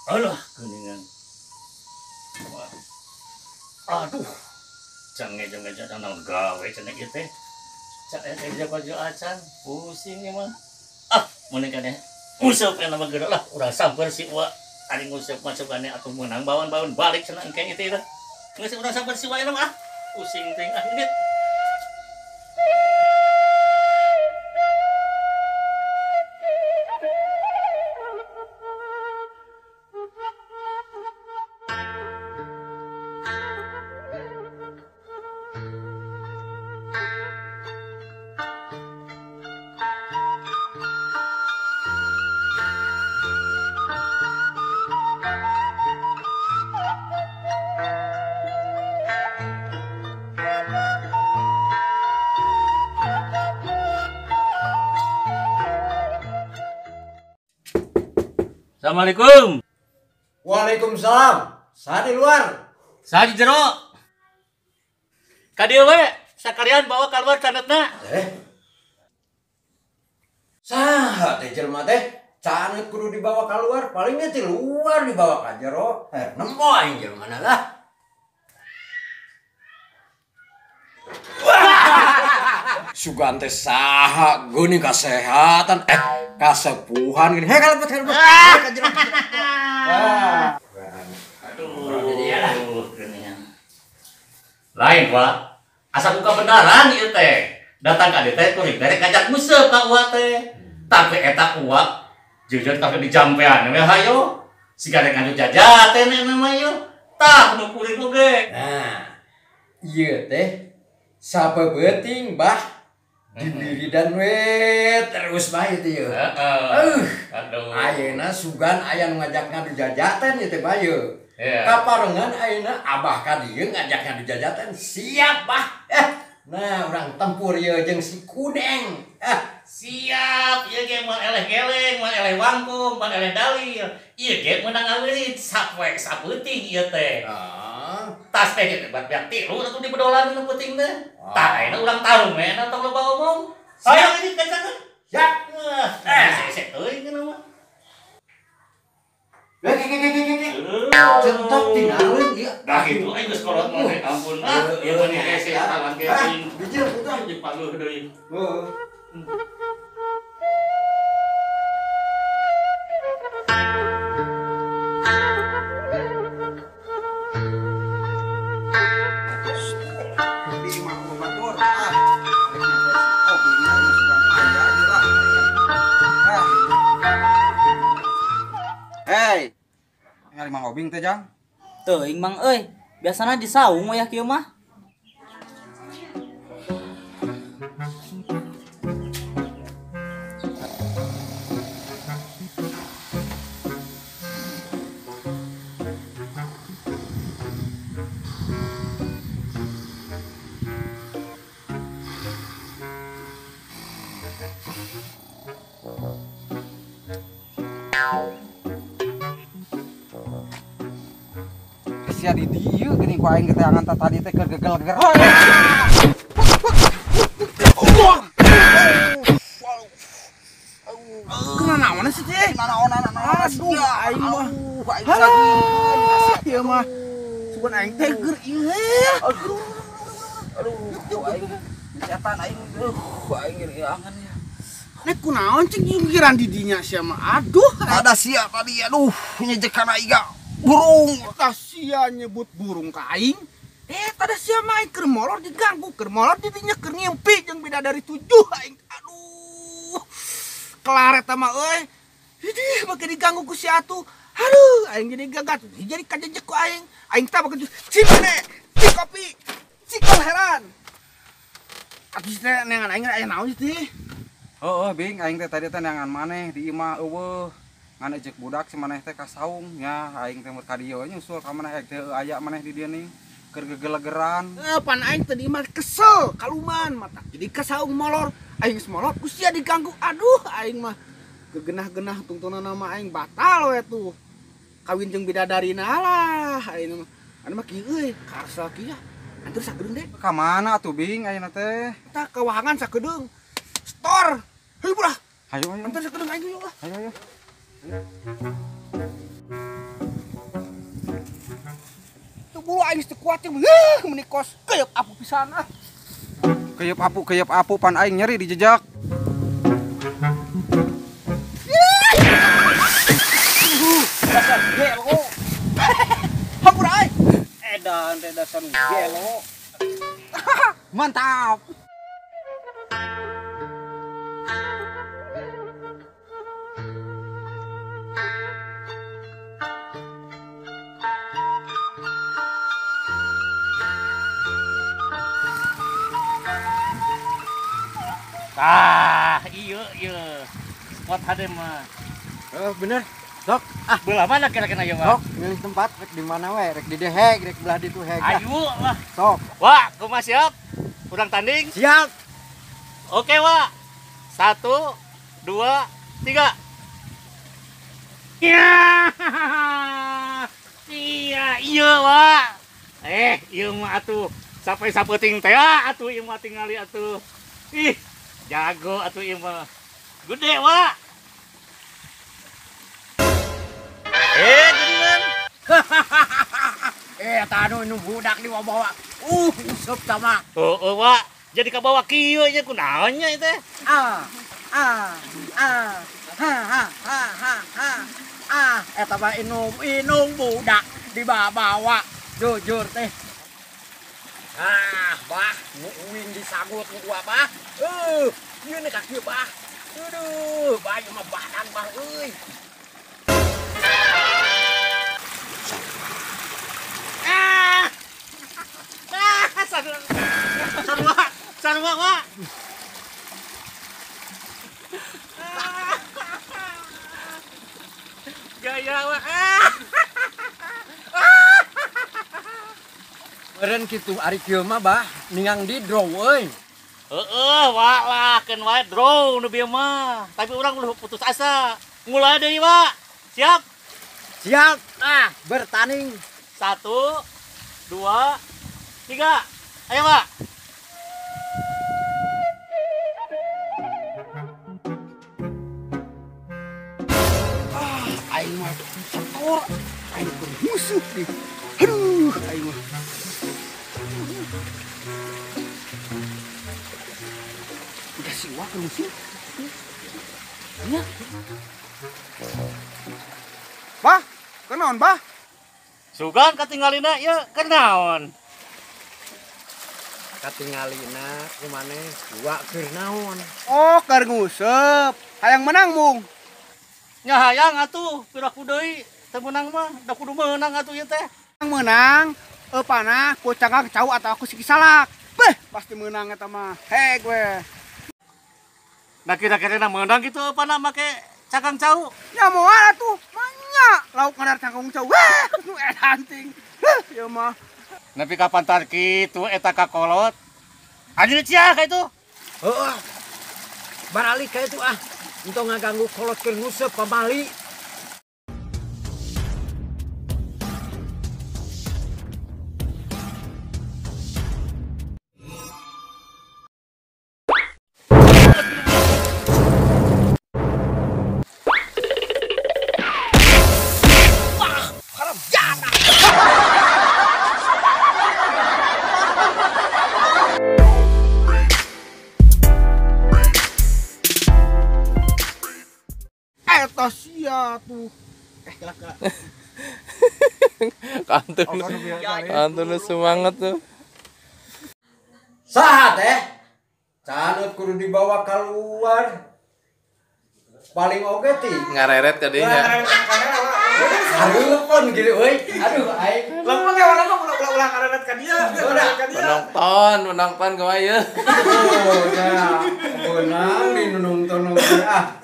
Alah, geuningan. Aduh. Jange-jange naon gawe cenah ieu teh. Cak eta baju acan, pusing ieu mah. Ah, mun kana nguseup eta mah geura lah, urang samper si Uwa. Ari nguseup mah cobane atuh meunang bawan-bawan balik cenah engke ieu teh. Geus urang samper si Uwa mah ah. Pusing teh ah ini. Assalamualaikum. Waalaikumsalam. Saya di luar. Saya di jero. Ka dieu we, sakalian bawa keluar canetna. Saha teh jelema teh? Canet kudu dibawa keluar, palingnya di luar dibawa ka jero. Nempo aing jelema lah. Sugan teh saha geuning kasehatan kasepuhan gini. Hei kalebet kalebet. Ka jero. Aduh, geuningan. Lain, Pak. Asa ku kabenaran ieu teh. Datang ka dieu teh kuring teh ngajak nguseup ka Uwa teh. Tapi eta Uwa jujur tapi dijampean we hayo. Siga rek ngadu jajaten eta mah ieu. Tah nu kuring oge. Nah, ieu teh sapeuting bah dibiridan we terus bae teh ieu. Heeh. Aduh. Ayeuna sugan aya nu ngajak ngadu jajaten ieu teh bae. Kaparengan ayeuna abah ka dieu ngajak ngadu jajaten siap bah. Nah, urang tempur ieu jeung si Kudeng. Siap, ieu ge moal eleh geleng, moal eleh wangkung, moal eleh dalil. Ieu ge meunang ngaweurit sapoe sapeuting ieu teh. Tas teh ge bat beak tilu atuh di bedolan nu peuting teh. Tah ayeuna urang tarung we eta tong loba omong. Siap ini kacangan. Siap. Hese teuing geuna mah. Centok tinggalin ieu. Dah kitu aing geus kolot mah teh ampun ah. Ieu mah hese tangan kecing. Bijil putra jeung paguh deui. Heeh. Hei, ngali Mang Obing teh jang? Teuing Mang euy, biasana di saung wayah kieu mah. Sia di dieu geuning ku aing geteangan ta tadi teh keur gegel-geger. Kena naon sih teh? Naon-naon. Aduh, aing mah. Aing sagieun. Ieu mah. Sugan aing teh keur ieu. Aduh. Aduh, aing setan aing. Aing ngiriangan ya. Nek kunaon cing jungkiran di dinya sia mah. Aduh, ada sia tadi aduh nyejekan aing burung. Tah sia nyebut burung ka aing. Tada sia mah aing keur molor diganggu, keur molor di dinya keur ngimpi jeung bidadari tujuh aing. Aduh. Kelar eta mah euy. Hidih make diganggu ku si atuh. Aduh, aing jadi gagat, jadi kajejek ku aing. Aing tah make cimene, ci kopi, cikol heran. Atuh teh neangan aing aya naon teh? Heeh, Bing, aing teh tadi teh neangan maneh di imah eueuh. Ngan ejek budak si maneh teh ka saung nya aing teh mun ka dieu nyusul ka maneh teh aya maneh di dieu nih keur gegelegeran. Pan aing teh di imah kesel kaluman mata. Jadi ka saung molor, aing geus molor ku sia diganggu. Aduh, aing mah gegenah-genah tungtunana mah aing batal we tuh. Kawin jeung bidadarina lah aing mah. Anu mah kieu euy, karsa kieu. Antur sakedeung deh. Ka mana atuh Bing ayeuna teh? Tah ka wahangan sakedeung. Store. Hayu bulah. Hayu ayo. Antur sakedeung aing yuk lah. Hayu ayo. aing teu kuat jeung meuni kos keuyeub apu pisan ah. Keuyeub apu pan aing nyeri dijejak. Dasar gelo. Hampura aing. Edan teh dasar gelo. Mantap. Ah, iya iya. Spot hade mah. Heeh, bener. Sok, ah belah mana kira-kira ieu mah? Sok, milih tempat rek di mana we, rek di deheg, rek belah ditu heg. Ayo lah. Sok. Wak, kumaha siap? Urang tanding? Siap. Oke, Wak. 1 2 3. Ya. Iya, iya, Wak. Ieu mah atuh sampai sapeuting teh atuh ieu mah tingali atuh. Ih, jago atuh ieu mah. Gede, Wak. Geningan. Tanu nu budak dibawa. Useup sama. Heeh, Wak. Jadi kabawa kieu nya kunaon nya ieu teh? Ah ah ah ha ha ha ha ha. Ah, eta mah inung budak dibawa. Jujur teh. Ah, bah, nu uing disagut nu gua bah. Ieu nih ka kieu bah. Aduh, bah ieu mah badan bah euy. Sarua, Wak. Gaya, Wak. Meureun kitu ari kieu mah bah, ningang di draw euy. Heeh, Wak lah, keun wae draw nu bieu mah. Tapi urang ulah putus asa. Mulai deui, Wak. Siap? Siap. Ah, bertanding. 1 2 3. Ayo, Wak. Aing mah setor, aing bermusuh nih. Aduh, aing mah. Udah si Wak musuh. Nya. Bah, kenaon, Bah? Sugan katinggalina ieu kenaon? Katingalina kumaneh Wak keur naon? Oh, keur nguseup. Hayang menang mung. Nya hayang atuh, piraku deui teu meunang mah, da kudu meunang atuh ieu teh. Meunang, panah ku cangkang cau atau aku siki salak. Beh, pasti meunang eta mah. Heg we. Nah kira-kira meunang gitu panah make cangkang cau? Nya moal atuh, manya lauk ngadar cangkang cau. Weh, nu edan ting. Heuh, ieu mah. Nepi ka pantar kitu eta ka kolot. Anjeun cia ka itu. Heeh. Baralik ka itu ah. Entong ngaganggu kolot keur nguseup pamali. Wah, haram jana. Eta sia tuh. Kelak-kelak. Kantun semangat tuh. Saha teh? Canut kudu dibawa keluar. Paling oge ti ngareret kadinya. Hareupeun gitu euy. Aduh aing. Lempeng ya urang mah ulah ngareret ka dia. Penonton kumaha ieu. Oh, ya. Beunang di nonton ah.